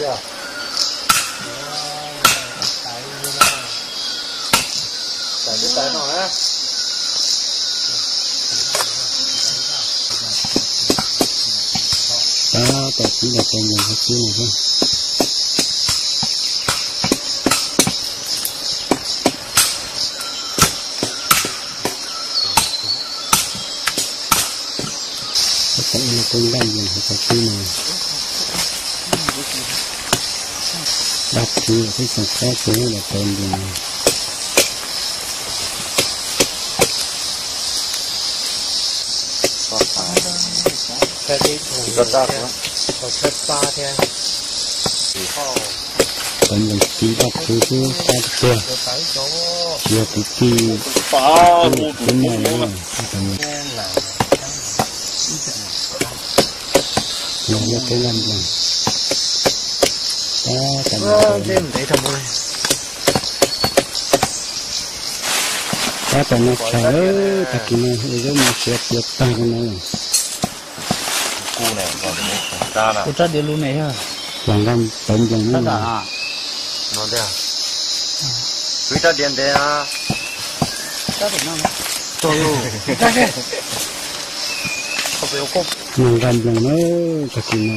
Tab tom kib los tes nploos hauv xwb no xwb. Tab tom ua lub koob nqaij nploos hauv tau xwb no. Dab tsi xwb xyoo qab ces los tes nploos. Tes nploos kib dab tsi xwb sab tiag tiag. Tsis yog kwv tij, kwv tij no na. Los yog koob nqaij nploos. Tab tom no, tab tom no tshav, tag kis no ua zaub mov siav tiav tag li no. Kuv rab diav lus ne yog los nqa tawv nploos na. Kuv rab diav ntev. Los nqa nploos na, tag kis no.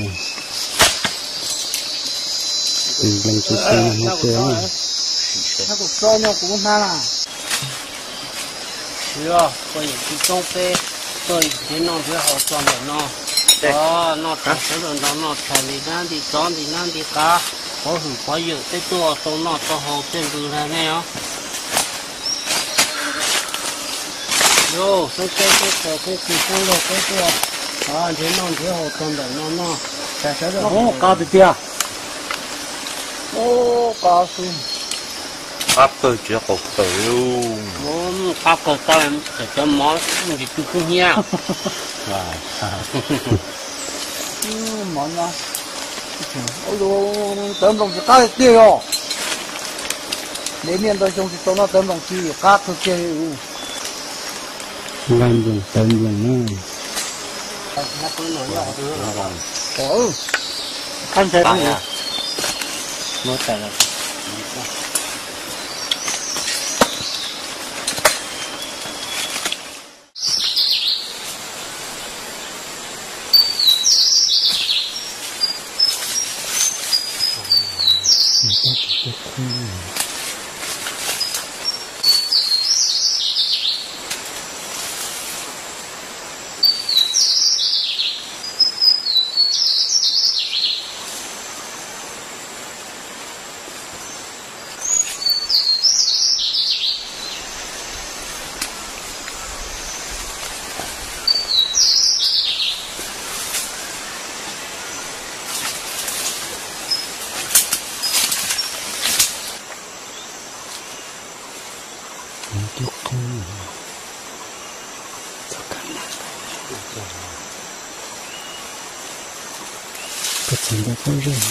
Nploos tsis tau no tuaj. Siv os, koj yawm txiv toob peb tuaj nrhiav noj nrhiav haus txog ntawm no. Noj tshais sawv daws nrog noj tshais, ntim nab ntim tsov ntim nab ntim qav, pov hwm pov yawm peb tuaj tau noj tau haus tej npws lag nej os. Yog xeeb teb xeeb tsaus xeeb txwg xeeb laug peb tuaj nrhiav noj nrhiav haus txog ntawm no noj tshais sawv daws. Qav tiag tiag. Qav xwb. Qab kawg tsis qaum tawm li. Qab kawg tau cov mov ntsis tu kub hnyiab. Mov nyob, tawv nploos tsis qab tiag tiag yog. Ntev niaj ntau xyoo tsis tau noj tawv nploos tsis qab kawg kiag li. Nqa nploos tawv nploos na. Koj txog ntawm pob zeb.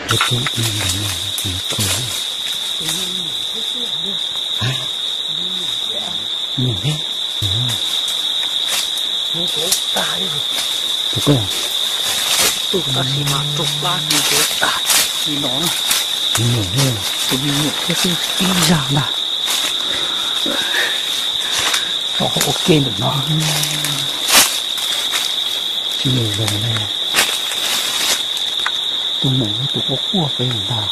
Tus ntawm no tsis tau. Nyuam thiab. Tus koj. Tus tab sis mas rau plab tus ntawd tag li no na. Nyuam thiab. Tus me nyuam thiab xwb tib zag ntag. Tau ua ke ntawm no. Tsis yog zoo li. Tus mus tus quaj quaj pem ntag.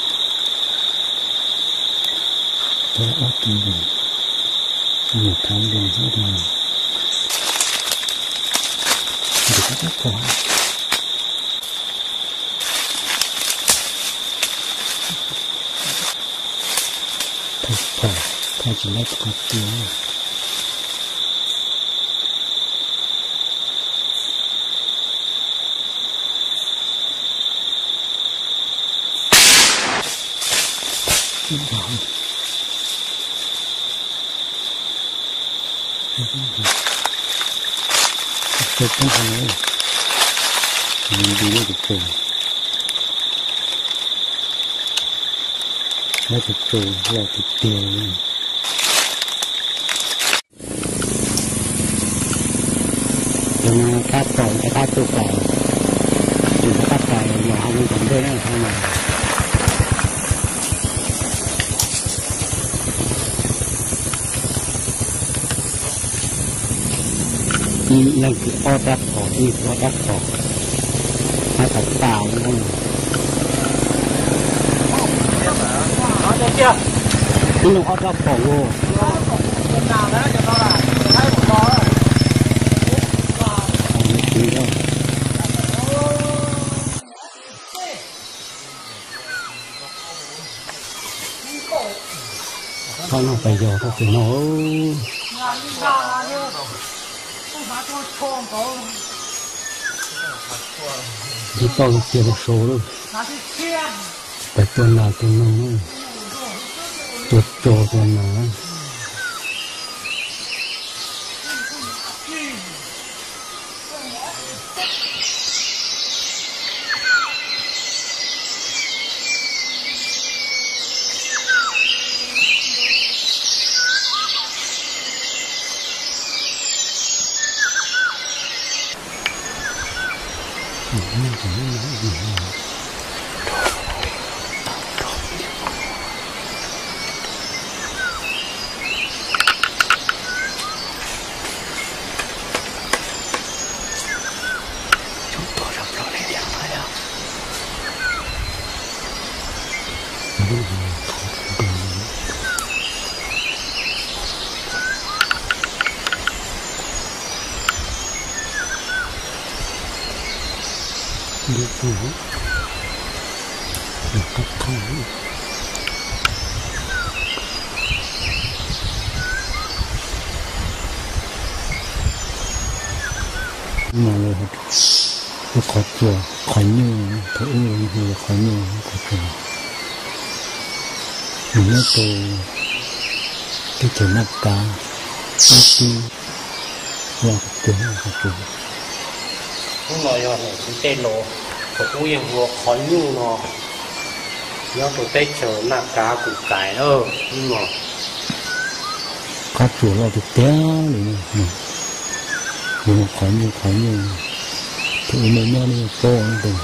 Tau ob tug ntawd, nyuam thav nploos xwb ntag. Ntim qab qab phom. Thaij phom, thaij tsis laib tus ko tua. Tus poob qhov no, nws nti lub tus tsau, lub tus tsau loj tiag tiag li. Tus no qab pom, tus qab tuj pom, tus qab pom yog hauv lub tom ntej na. Ib leeg kwv ob rab phom, ib leeg kwv ob rab phom, hab tas tas li. Ib leeg ob rab phom los. Txhob noj pais yos txoj kev no. Nti toj tiag tiag rau saud lawm. Pais tua nas tua noog, tua tsov tua nas. No lawv hu ua qhov tsua, qhov nyuj, thaum ub lawv hu ua qhov nyuj, qhov tsua. Nws nyob rau teb chaws Naj Kav, ub tib, loj tiag tiag qhov tsua. Hnub no yog hnub tim tej los, thaum ub yeej hu ua qhov nyuj no, nyob rau teb chaws Naj Kav Kus Kais lawm hnub no. Qab tsuas loj tiag tiag li, yuav mus qhov nyuj qhov nyuj, thaum ub nej nyob nej yeej paub ntag.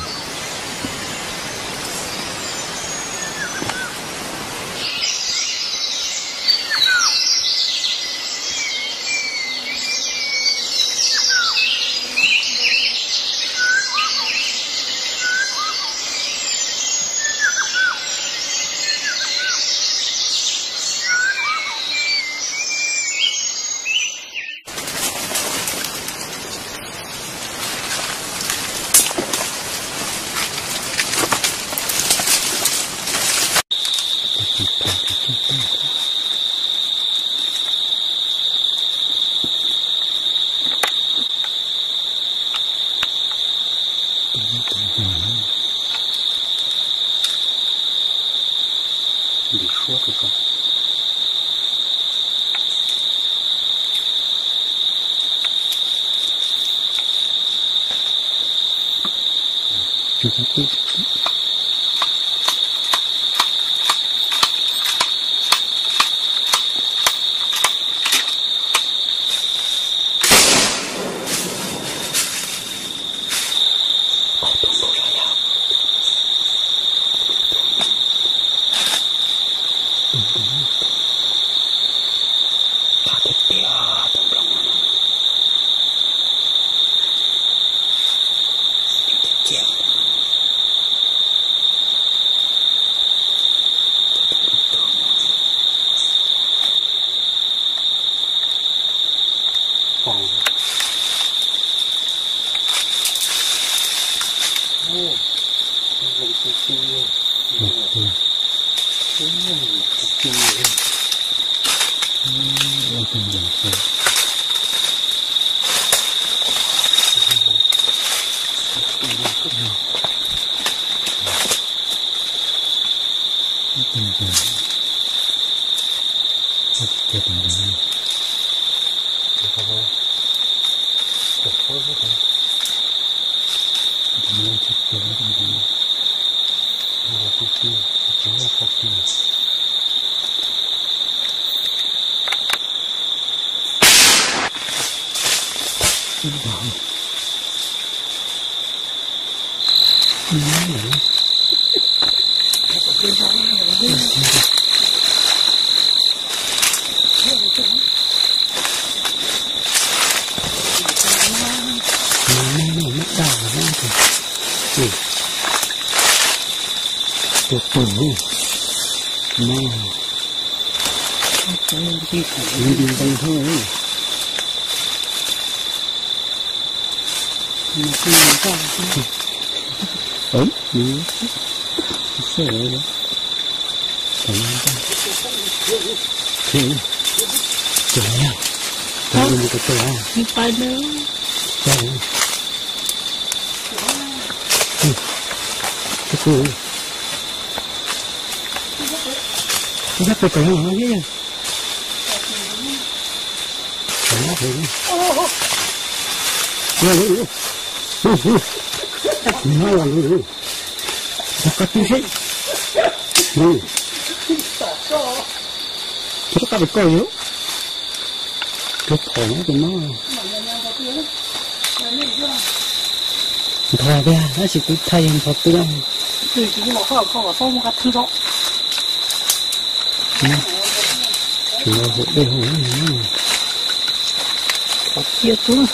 Ntim suab rau koj. Tsis tau twb. Tus phom no tus no ntho tiag, tab sis kuv thaij yog ntho twg. Tsis ua hauv dej hauv cia tuaj.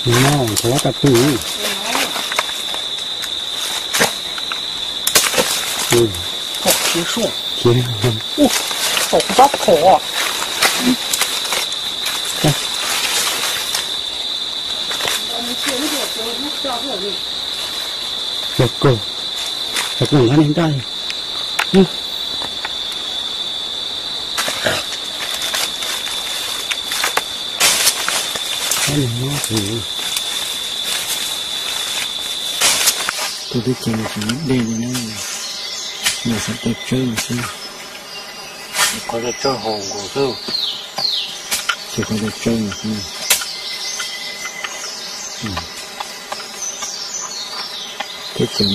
No, thov tas twg. Khiav, khiav. Ua, tau kuv tab phom. Cov kawg, cov kawg nqa niag nraj. Tus teb chaws no tsis muaj dej li na, nyob saum tej tsawb no xwb. Qhov tej tsawb hauv nkaus xwb. Ces qhov tej tsawb no xwb. Teb chaws no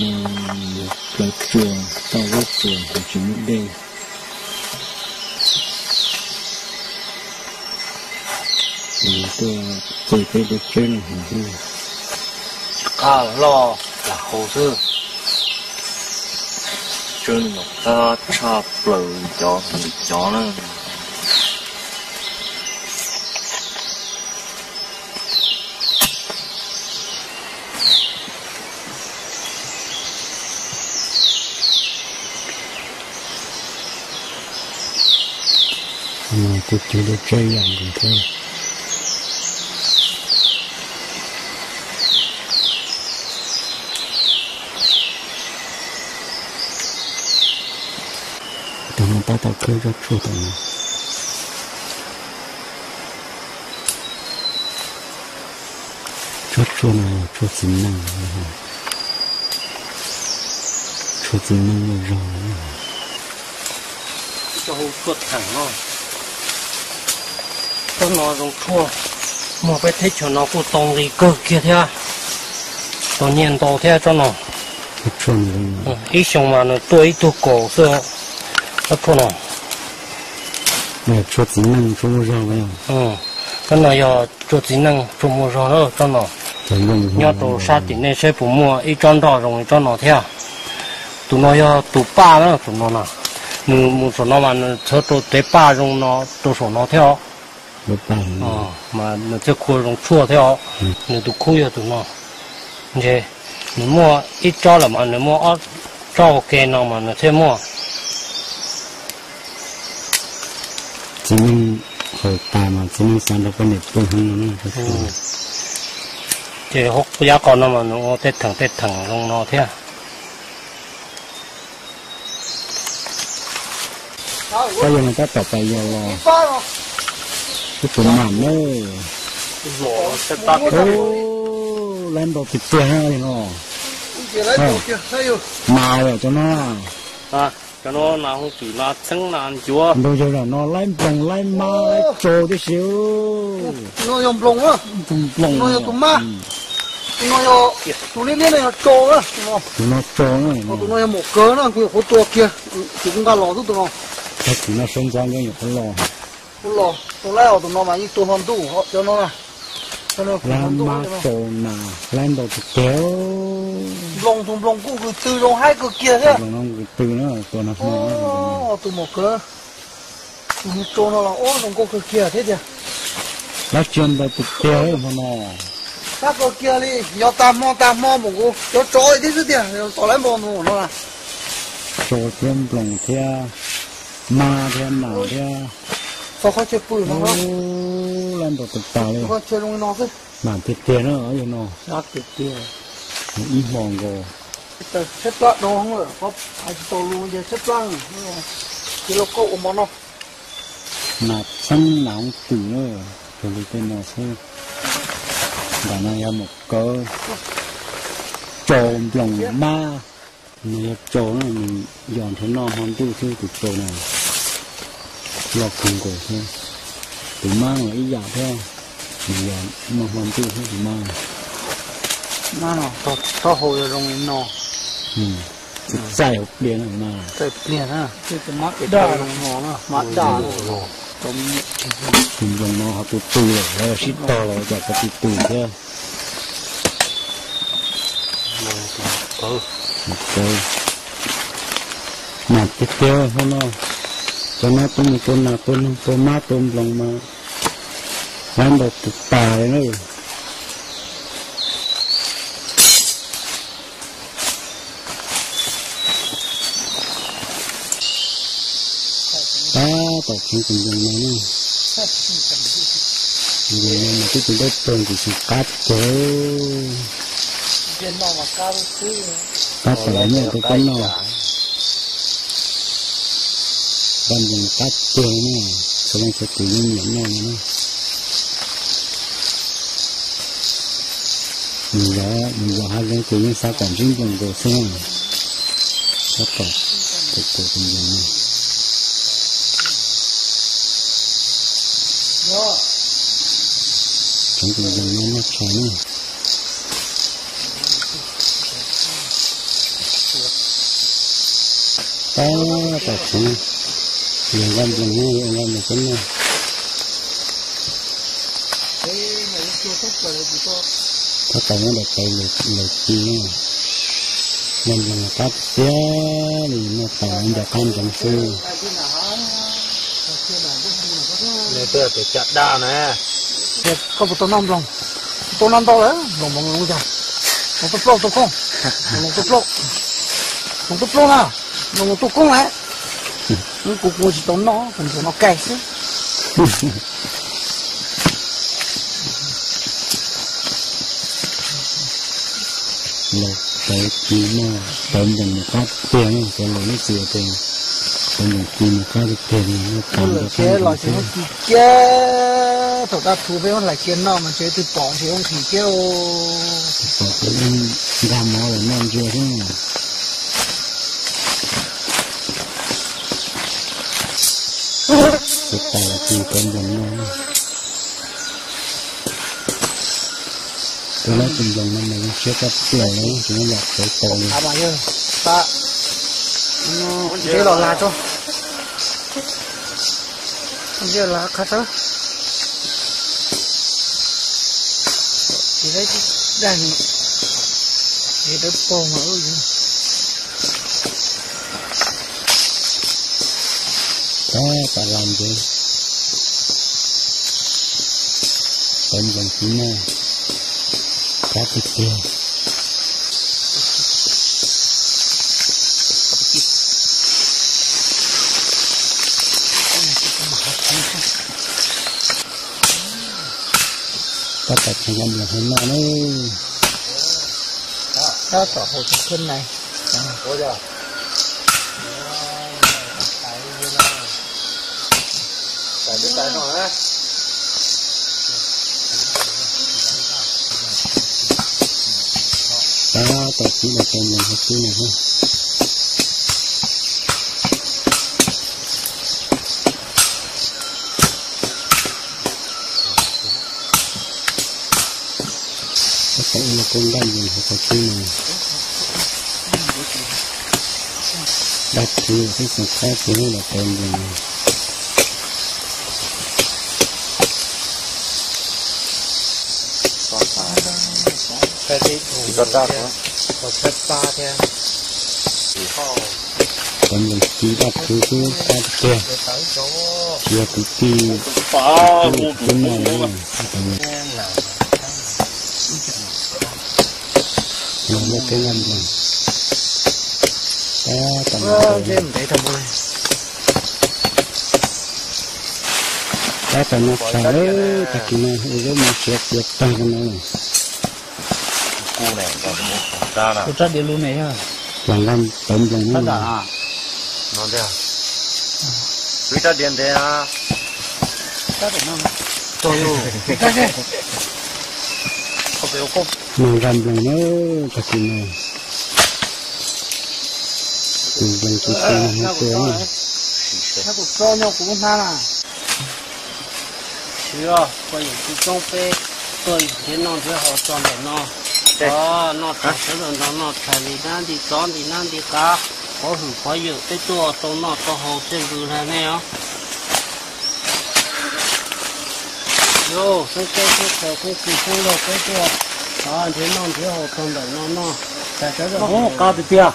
plaws tsuas, toj zeb tsuas, tsis muaj dej. Tuaj ces peb tej tsawb no hauv xwb. Qab loj lam hauv xwb. Tsawb no qab tshaj plaws cov cov na. Kuv cov dej tsawb yam nkaus thiab. Tau no pab tau khawb tsob tshuaj tom no. Tsob tshuaj no yog tshuaj txiv neej, tshuaj txiv neej muaj zog. Tshuaj theem no, tsob no zoo tshuaj, muag peb teb chaws no kuj tau nqi kawg kiag thiab, tau nyiaj ntau thiab tsob no. Ib xyoo mas nws tuaj ib tug kaum xwb, tsob tshuaj no. Tshuaj txiv neej tshuaj muaj zog. Tsob no yog tshuaj txiv neej tshuaj muaj zog na tsob no. Nyob rau sab tim nej seb puas muaj ib tsob nroj zoo li tsob no thiab. Tus no yog tus paj na, tus no na. Nws mus saum no mas nws txhawv rau tev paj zoo no rau saum no thiab os. Mas nws thiaj khua zoo tshuaj thiab os. Nws tus khub yog tus no. Ntshe nws muaj ib tsob lawm mas nws muaj ob, Tso ua ke no mas nws thiaj muaj. Txiv neej haus tas mas txiv neej xav nrog poj niam pw heev no na. Ces hub yab qos no mas nws ua tej theem tej theem zoo no thiab. Koj yog no tab tom pais yos los. Ib tug mam na. Laib ntau tiag tiag no. Nas yom cov no. Cov no nas hooj twm, nas txheeb, nas ncuav. Ntau yog no laib nploos laib mab laib tsau tib si. Tus no yog nploos, tus nploos no yog tus mab. Tus no yog, tus liab liab no yog tsau na. Tus no tsau na, tus no yog maum kawg na, kuv nyuam qhuav tua kiag, kuv kuj nqa los xwb tus no. Tag kis no sawv ntxov ntawd nyuam qhuav los. Kuv los tus laib os, tus no mas yeej tua hlo ntuj cov no na. Laib mab tsau nas laib ntau tiag tiag. Nploos, tus nploos kuj kws tw zoo haib kawg kiag thiab. Nploos no kws tw na, tua nag hmo. Tus maum kawg, tus tsau no los ua zoo nkauj kawg kiag thiab tiag. Laib tsia ntau tiag tiag hmo no. Sab kawg kiag li, yog tag hmo tag hmo mas kuv cov tsov thiab xwb tiag, tom laib nploos no na. Tsau thiab nploos thiab mab thiab nas thiab. Txog qhov chaw pw no, laib ntau tas tas li. Qhov chaw zoo li no xwb. Nas tiag tiag na yog no. Ib hmo nkaus. Tshaib plab dhau, hais tsis tau lus ces tshaib plab. Ces lauj kaub ua mov no. Nas txheeb nas hooj twm na, cuag li tej no xwb. Nram no yog maum kawg, tsau nploos mab. Nws yog tsau na, nws yog nrhiav noj hmo ntuj xwb tus tsau na. Loj kawg nkaus thiab. Tus mab los ib yam thiab, nws yog noj hmo ntuj xwb tus mab. Mab no taub hau yog zoo li no. Txaij hauv pliaj na, txaij pliaj na. Tus mab daj, tus nploos no ho tu tu lawm, lawv sib tog los cas tau tu tu thiab. Nas tiag tiag hauv no, cov no tua mus tua nas tua noog tua mab tua nploos mas laib ntau tas tas li na. Tab tom tseev tus nploos no na. Tus nploos no mas twb tus ntaub pog nkim tsis qab tiag. Tab tom los noj rau peb noj. Nploos qab tiag na, txhua leej txhua tus yeej nyiam noj li na. Nws yog, nws yog hav zoov ces yeej xav kom ntsib nploos nkaus xwb na. Tab tom tus tus tus nploos no. Tseev tus nploos no noj tshais na. Tab tom tseev, yog nqa nploos no, yog nqa nploos cov no. Tab tom muab daim tawv lawm ci na. Nqa nploos qab tiag li, noj tas ncaws qab ntsoov xwb. Koj puas tau noj nploos? Tau noj ntau lawm, nploos nploos zoo cas? Nploos tuaj plaub tuaj koob, nploos tuaj plaub, nploos tuaj plaub na, nploos tuaj koob lawm. Kuv kuv tsis tau noj, kuv ntxuav no kaij xwb. Los tawv ci no, tawv nploos mus qab tiag, cov laus lub txim tias tawv nploos ci mus qab tiag tiag li, noj tas ncaws qab ntsoov xwb. Kiag thaum kaj thu peb muab hlais kiag noj mas tsev twg pom ntshe ua nqhis kiag. Pom peb nkag mov los noj ntsia xwb. Tsis tas los tsis tau nploos no. Tus no tus nploos no mas zoo siab tshaj plaws li, tsis muaj yam txawv tau li. Ntsej los lag tso. Ntsej lag qhab tawb. Tsis dag, tsis dag paug mas. Tab tom las ntsev. Tawv nploos ci no, qab tiag tiag. Tab tom tseem nqa nploos hauv no na. Tab tom hauv tus khwb na. Tab tom txiv los tais nploos hauv txiv no thiab. Tab tom ua kuv ntaj nploos hauv txiv no. Dab tsi xwb tseem qab tsis los tais nploos. Tais nploos ci dab tsi xwb qab tiag tiag. Tsis yog kwv tij, tsis yog kwv tij no. Los muaj peb naj nploos. Tab tom, tab tom no tshaj, tag kis no ua zaub mov siav tiav tag no. Kuv rab diav lus ne yog los nqa tawv nploos no. Ib rab diav ntev na. Los nqa nploos na, tag kis no. Tus nploos tus tus no tua na. Siv, poj yawm txwj coob peb tuaj nrhiav noj nrhiav haus txog ntawm no. Noj tag sawv daws nrog noj tshais nti nab nti tsov nti nab nti qav, qhov hwm qhov yawm peb tuaj tau noj tau haus txij vwm hla nej os. Yog xeeb teb xeeb chaw xeeb txwj xeeb laug peb tuaj nrhiav noj nrhiav haus txog ntawm no noj tshais sawv daws. Qav tiag tiag.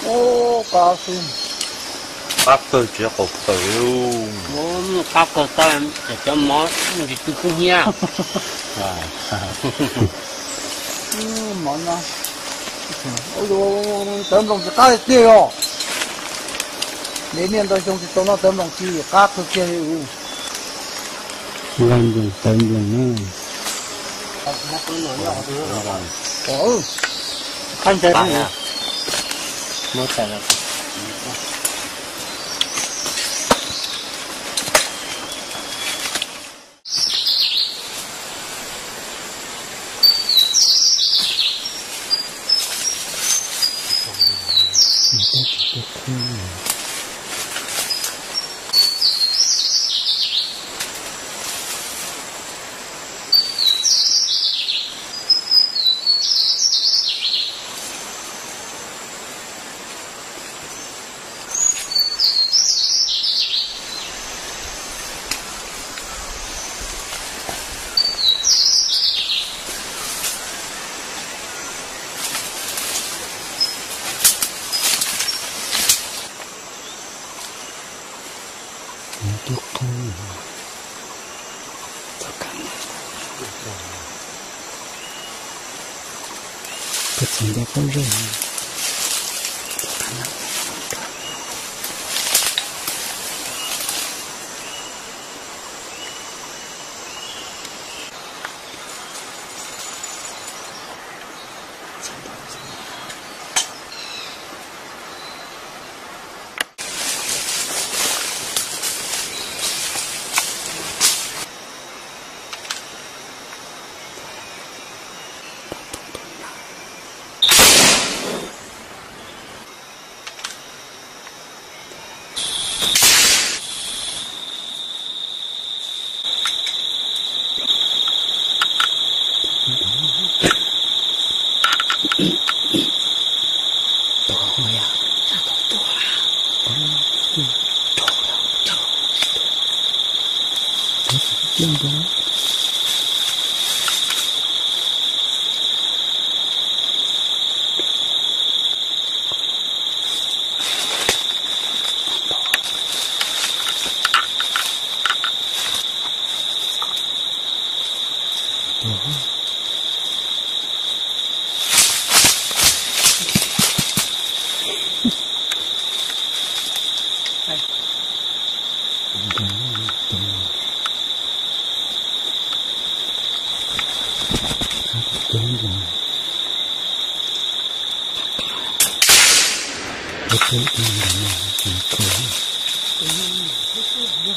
Ub, qab xwb. Qab kawg tsis yog qaum kawg. Qab kawg tau, cov mov ntsis tw kub hnyiab. Mov no, tawv nploos tsis qab tiag os. Ntev niaj ntau xyoo tsis tau noj tawv nploos tsis qab kawg kiag li. Nqa nploos tawv nploos na. Tus ntawm no, tus ntawm no, tus ntawm no,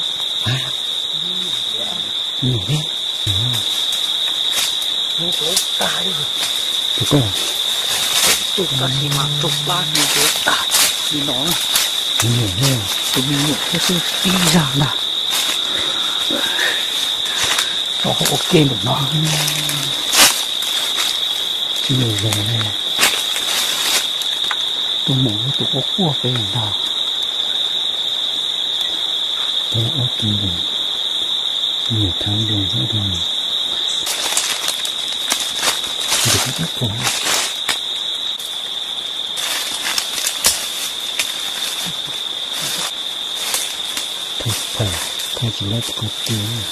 tus koj, tus tab sis mas raug plab tus ntawm tag li no, tus me nyuam thiab xwb tib zag ntag. Rau hauv ua ke ntawm no. Tsis yog zos li, tuaj mus tus quaj quaj peb ntag. Tau ob kis, me nyuam thab npua thiab, ntim ib pob. Thauj, thauj tsis laib tus ko tiag.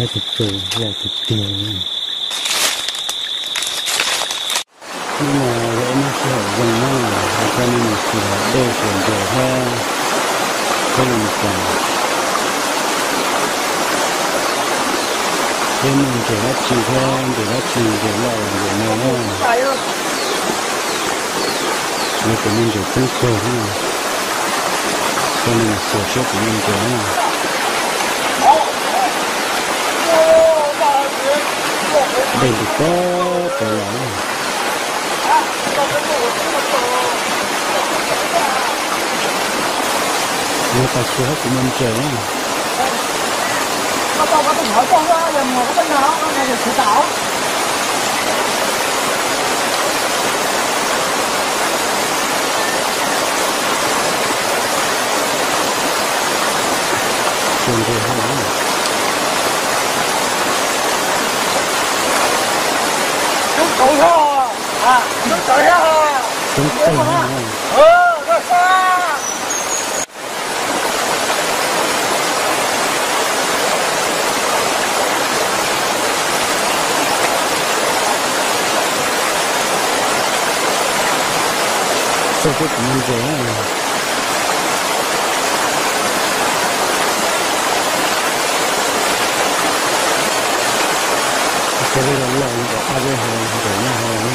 Tus, tus, tus, tus tiag. Hnub no yog ib hnub sij hawm zoo na, hais rau nej mus xyuas dej xyuas ntses thiab, peb los mus txog seb muaj ntses dab tsi thiab, ntses dab tsi, ntses loj los ntses me na. Yog tias muaj ntses coob kawg na, rau nej mus xyuas seb puas muaj ntses na. Dej ntws pob pem los. Mus tau xyuas seb puas muaj ntses na. Xyuas ntses hauv. Coob tawv thiab, coob tawv thiab. Xauj seb puas muaj ntses. Cov dej los los li kom qab zeb hauv ntses nyob hauv.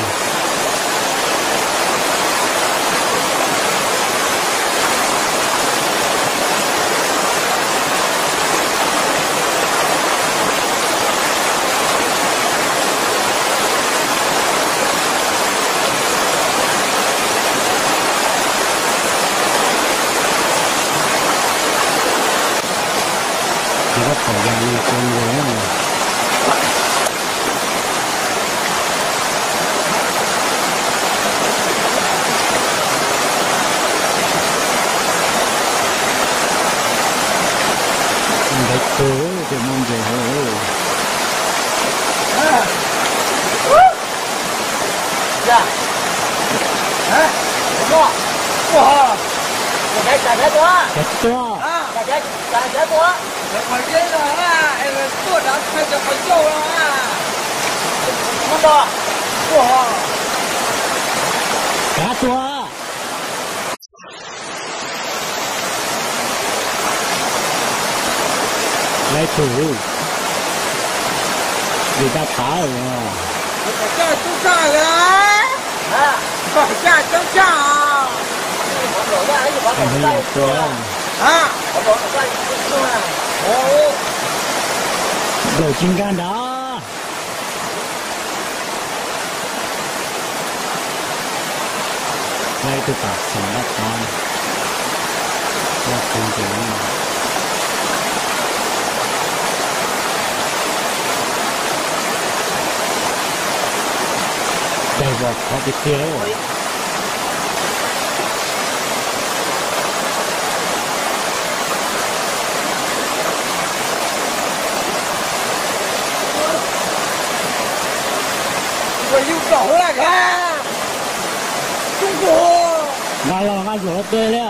Ces koj pom yas li cov ntses na. Ntawd twg ces muaj ntses hauv. Cov tuaj. Kav tuaj. Laib tug, vim daj tav os. Tua, nplaum tsis nkag nrad. Laib tug tam xeem daj tav, loj kawg nkaus. Daig vos khov tiag tiag. Nqa los nqa zuam tej li.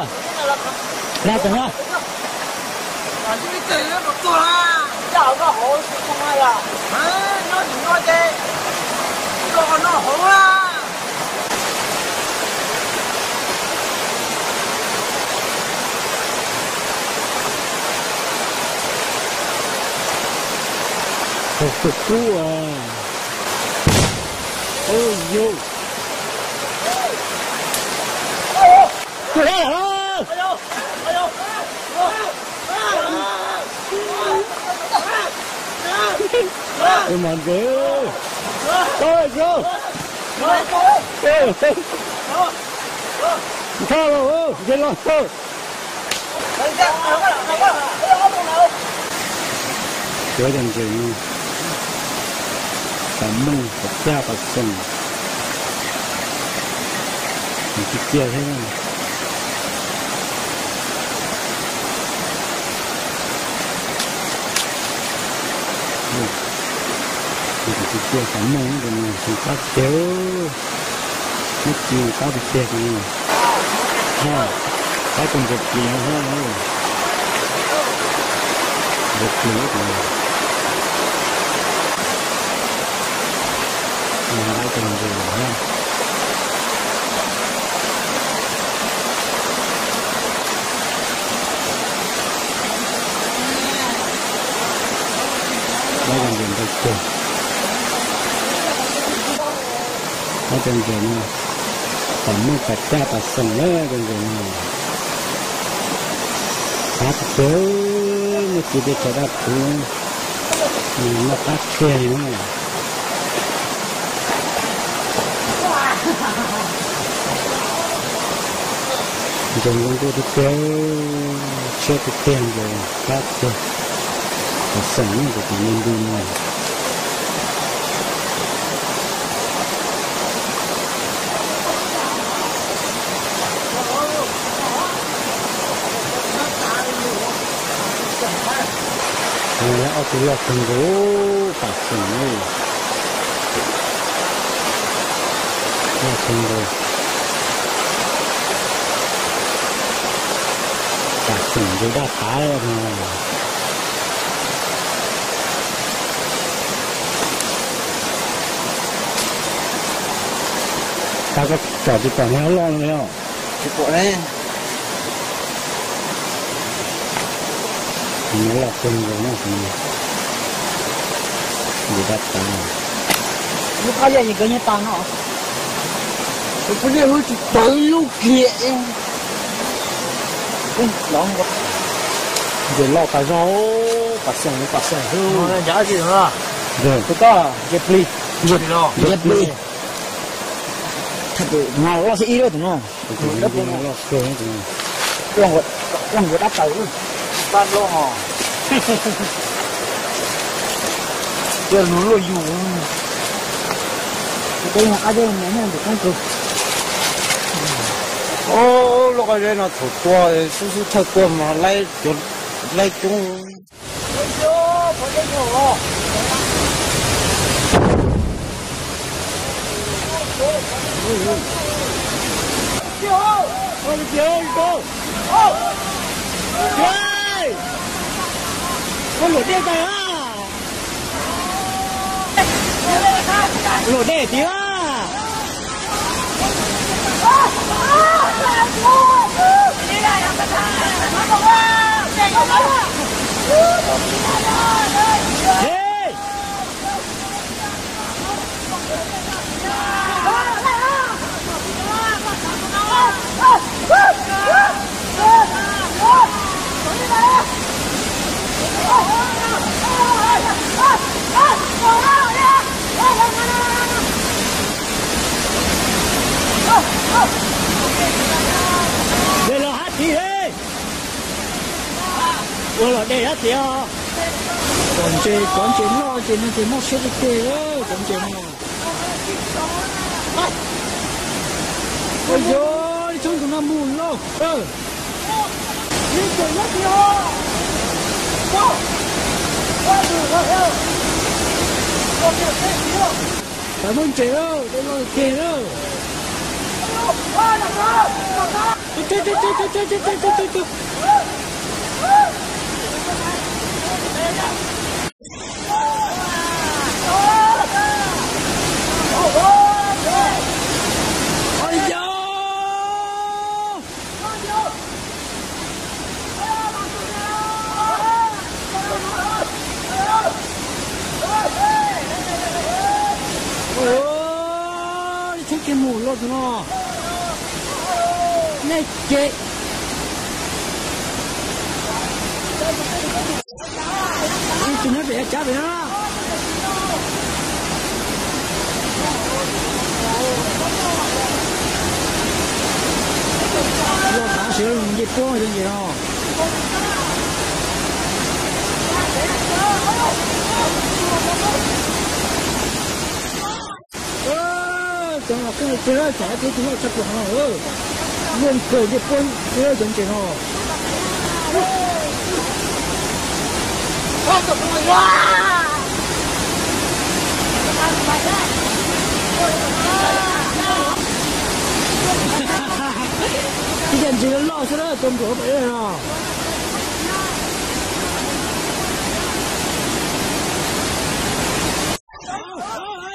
Nqa tawm na. Ib txwm yuav mus tuag na. Nyob hauv noj hauv tsis tau mas yog. Nyob tsis nyob ces noj noj hauv na. Kub kub a. Ua yus. Tus mas ntxim. Tau zoo. Ntshai los, ntshai los. Cov cov ntses no, pas mooj pas caj pas xoom, nws tsis ciaj thiab. Nws tsis ciaj pas mooj tus no, nws qab tiag tiag, muab ci qab tiag tiag tus no. Qab tus ntses plis no thiab, ntses plis tus no. Nws nqa cov ntses lawm thiab. Dab cov ntses ntau kawg. Dab cov ntses no, pas mooj pas caj pas xoom lawm cov ntses no. Qab tiag tiag, muab ci tej tshav dab phuv, nws noj qab tiag li na. Ntses zoo nkauj tiag tiag, tshiab tiag tiag, ntses qab tiag, pas xoom no ces tas li ntu no. Ob tug loj kawg nkaus, pas xoom na. Loj kawg nkaus, pas xoom ntses daj qav no. Tau koj tsom tsis pom nws loj li os. Tsis pom ne. Nws loj kawg nkaus no, ntses daj qav. Lub qab yaj yim kawg nyob tas no. Tus poj niam wb tsis tawv lub kiag. Ntses loj tas zog, pas xoom pas xoom xwb. Tus koj ntses plig. Ntses plig. Tus no loj xwb ib lub tus no. Loj kawg, loj nkaus dab tawm. Pab loj hos. Cia lug luaj yus. Peb qab zeb no nyob ntawm koob kawg. Lub qab zeb no thaum tua xub xub thawj tua mas laib cov, laib coob. Ua luam dej tas a. Luam dej tiag. Dej los hab tid li. Ua luam dej hab tiag. Cov ntses, cov ntses loj ces no ces mob siab tiag tiag, cov ntses no. Ua yog li tshoob tus no mus lauj. Tau muaj ntses lauj, dej loj tiag lauj. No, nej ces tsis nyob pem cav pem no. Loj tav siav nce puab cov ntses no. Cov no kuj tiag, tsam tus loj tshaj plaws no. Luaj kawg nce puab cov ntses no. Ib co ntses loj loj xwb na, tau nruam pem no.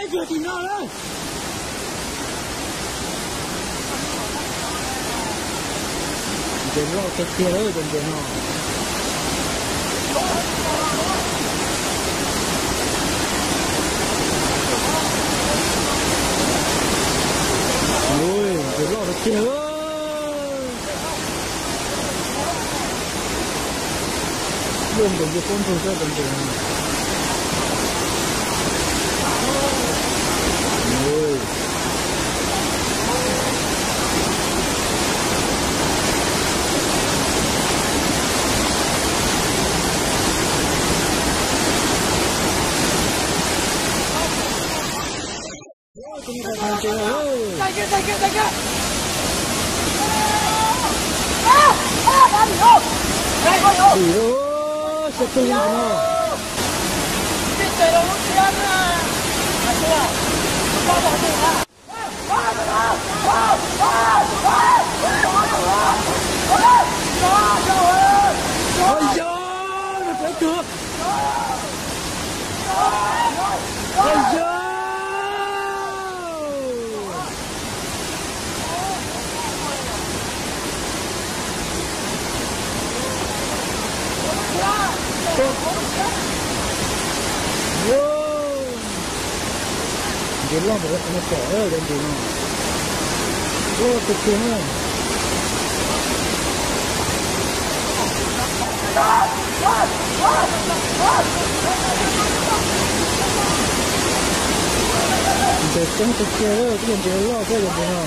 Ib tug tim no lawm. Ntses loj tiag tiag lawm cov ntses no. Ntses loj tiag tiag. Luaj nkaus nce puab ntug xwb cov ntses no. Ui, xyov tug no. Ua yog, no peb tug. Ua yog. Ntses loj ntawm qhov no pom cov ntses no. Loj tiag tiag na. Ntses coob tiag tiag, ib co ntses loj xwb cov ntses no.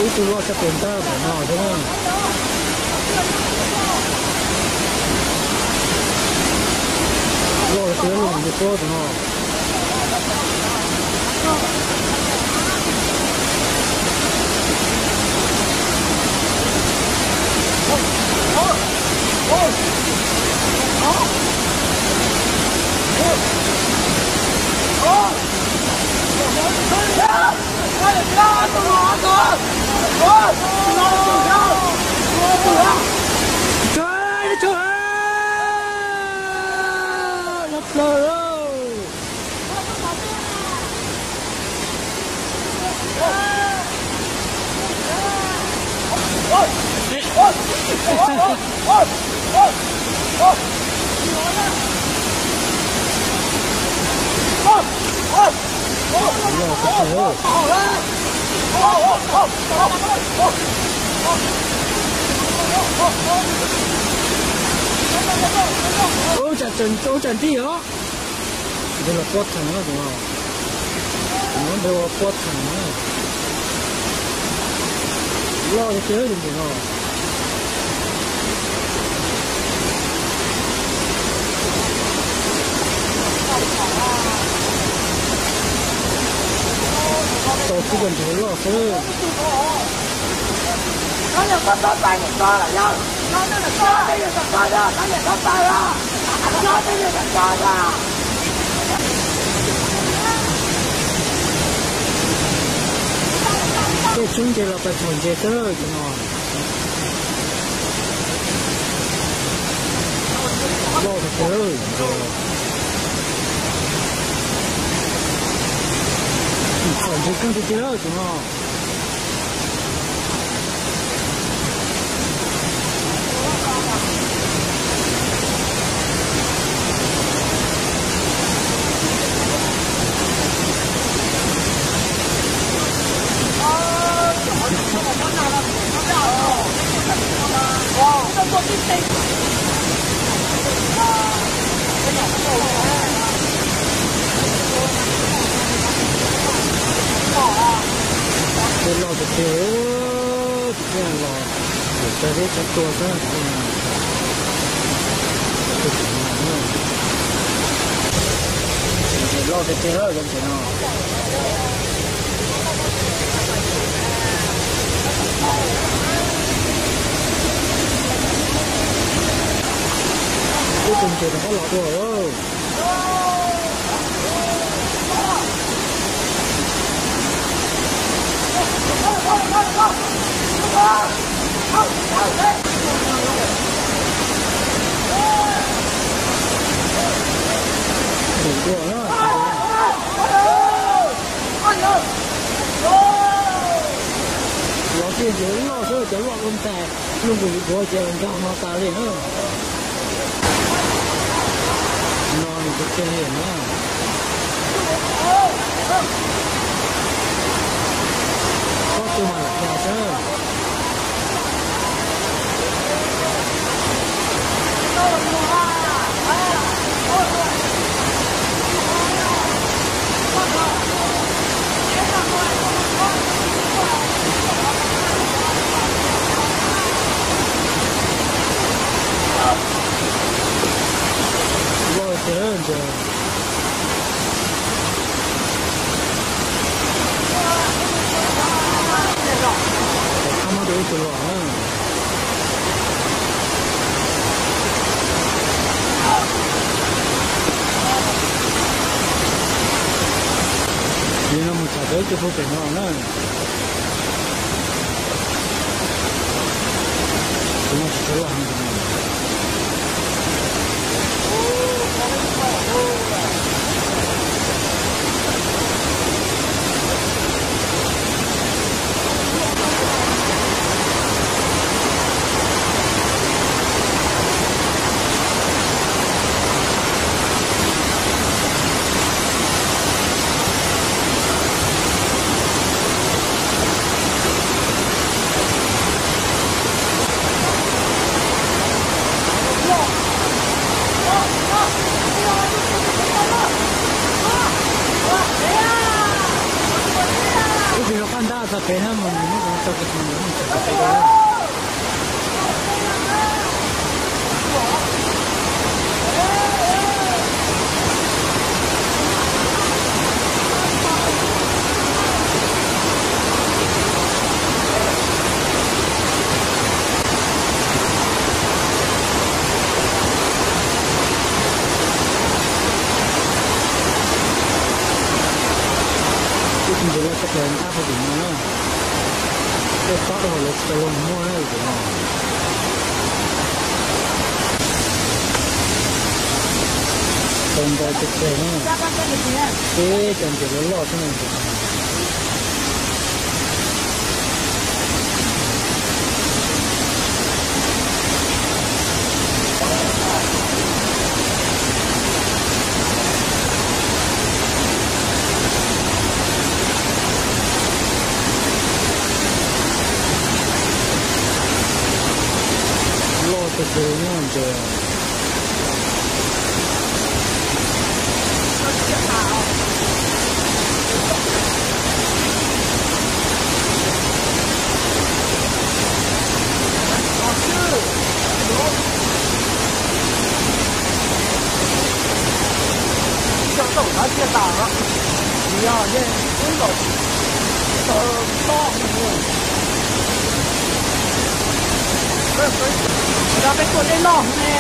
Ib tug loj tshaj plaws ntag, no xwb na. Loj tiag, loj mus ntsia puab tus no. Ub, tsam ntij os. Ntawd los puab theem na, tus no. Tus no npawg ua puab theem na. Loj tiag tiag tus ntses no. Tau tib co ntses loj xwb. Tshoob ntses los pes txhaum ntses xwb tus no. Loj tiag tiag. Txhaum ntses kawg tiag tiag tus no. Loj tiag tiag, tus thiaj los, tus tsav zeb tsav tsua xwb. Loj tiag tiag cov ntses no. Ib tug ntses rov qab los dua. Dim dua na. Los tiag ntses loj xwb, cov loj loj ntag, lub nqis duav ces nkag hmo tas li na. No nws kuj tiag li na. Pob tsuas mas lam hmo xwb. Loj tiag ntses. Koj muab rau ib tug los na. Li no mus txog tau ib tug puag pem no na. Tus no tsis tshua loj heev. Ib tug rov qab ntab txog pem na, mas nws muab tau tus ntawd txog pem. Ib tug ntses loj tshaj plaws ntab puag tim no na. Tej tob rau hauv lawv tsis tau luag muaj na tus no. Tau ntau tseg tseg na. Ib cov ntses loj loj xwb na. Loj tiag tiag li no ntses. Tsis tau peb tuaj dej loj ne.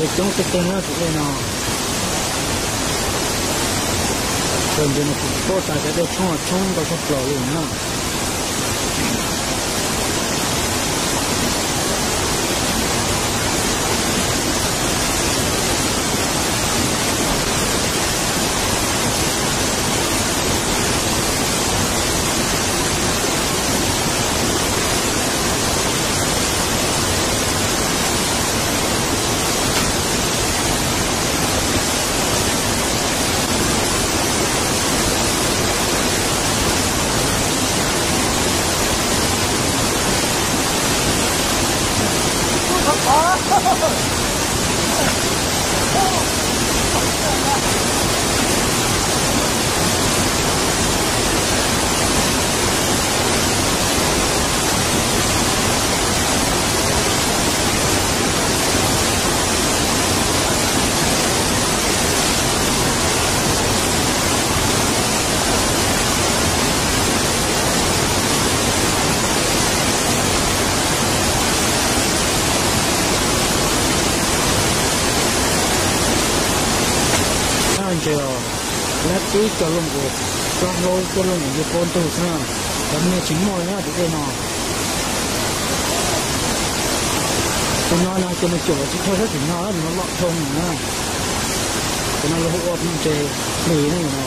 Coob tiag tiag na tus dej no. Txog ntawm no kuv tuaj tas cov dej tshoob tshoob ntau tshaj plaws li na. Ntses os, lab tib cov looj uas plaub hlaub coj looj uas yuav poob ntug xwb na, cov me tsis muaj li na tus dej no. Tus no no ces nws cuam los tsis dhau sab tim no, nws loj dhau na. Cov no lawv hu ua ntses plis na no.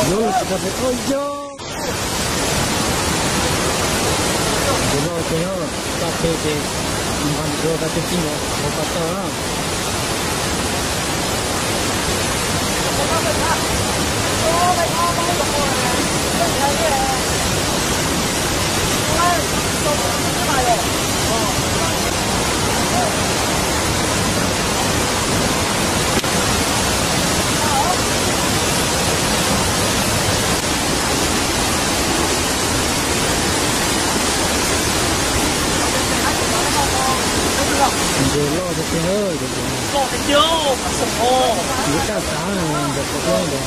Yuav los tsis tau pem, ua yog. Kuv los ces txaj pem ces nqa mus ua tau cov txiv ntawd hauv pas tawg na. Ntses loj tiag tiag, loj tiag tiag, yuav daj tag ntawm qhov ub ntawd.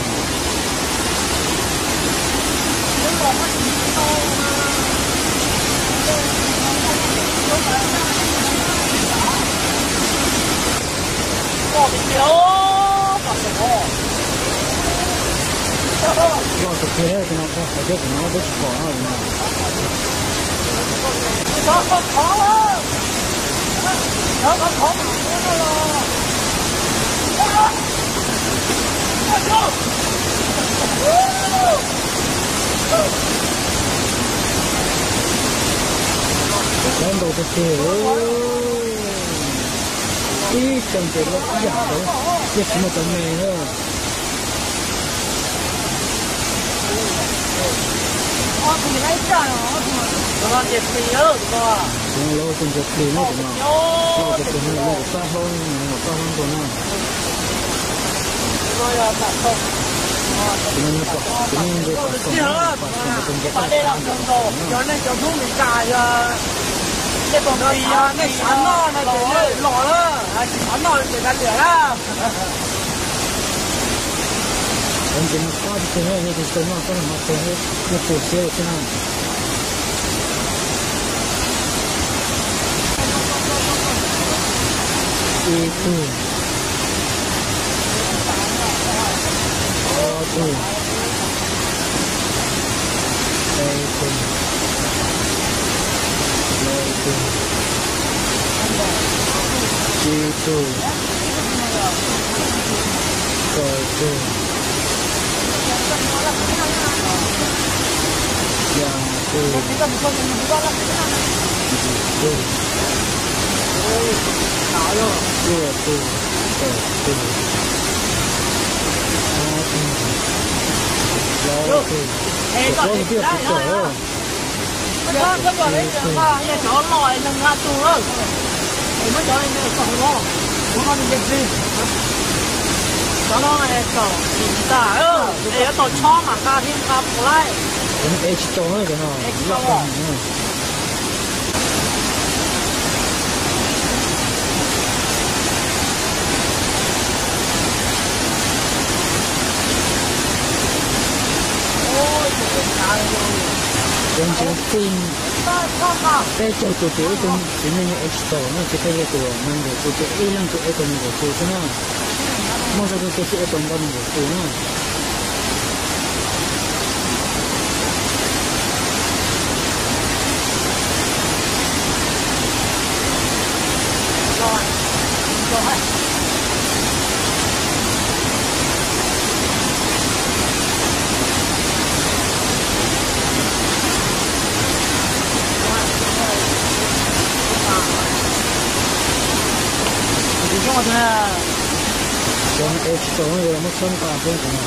Loj tiag tiag, tus no txog qhov thiab tus no twb tsis pom no. Loj ntau tiag tiag, ib xyoo ces loj ib yam ntawd, yeej tsis muaj cov me na. Tus no lawv tus ntses plis na, tus no loj tiag tiag na, loj pab hlaub, pab hlaub ntuag na. Tus no, tus no ntses pab hlaub, pab hlaub tus ntses pab hlaub. Nej xav noj no ces nej los na, tsis xav noj ces kav liam na. Cov ntses no qab tiag tiag, yog tus xav noj koj los no ces nej tu siab xwb na. Ib tug, ob tug, peb tug, plaub tug, tsib tug, kaum tug, xya tug, yim tug, cuaj tug, kaum tug, ob tug, plaub tug, plaub tug twb yog tsis tawm. Cov los neeg nqa tus lawm, muab cov kom hauv no, hauv no nws nce plig. Cov no kom tsis tas, es yuav tau chob mas nqa thiab nqa puas laij. Ev tsis tau na, cov no loj tag. Tib, peb caug tus ces ib tug txiv neej yog ev tsis tau na, tsis peb caug tus nees nkaum tus ces ib leeg tus ev tau nees nkaum tus xwb na. Muaj zaj koob tes tsis ev tau ntau nees nkaum tus na. Cov ev tsis tau no yuav los muab txhawb nqa xwb tus no.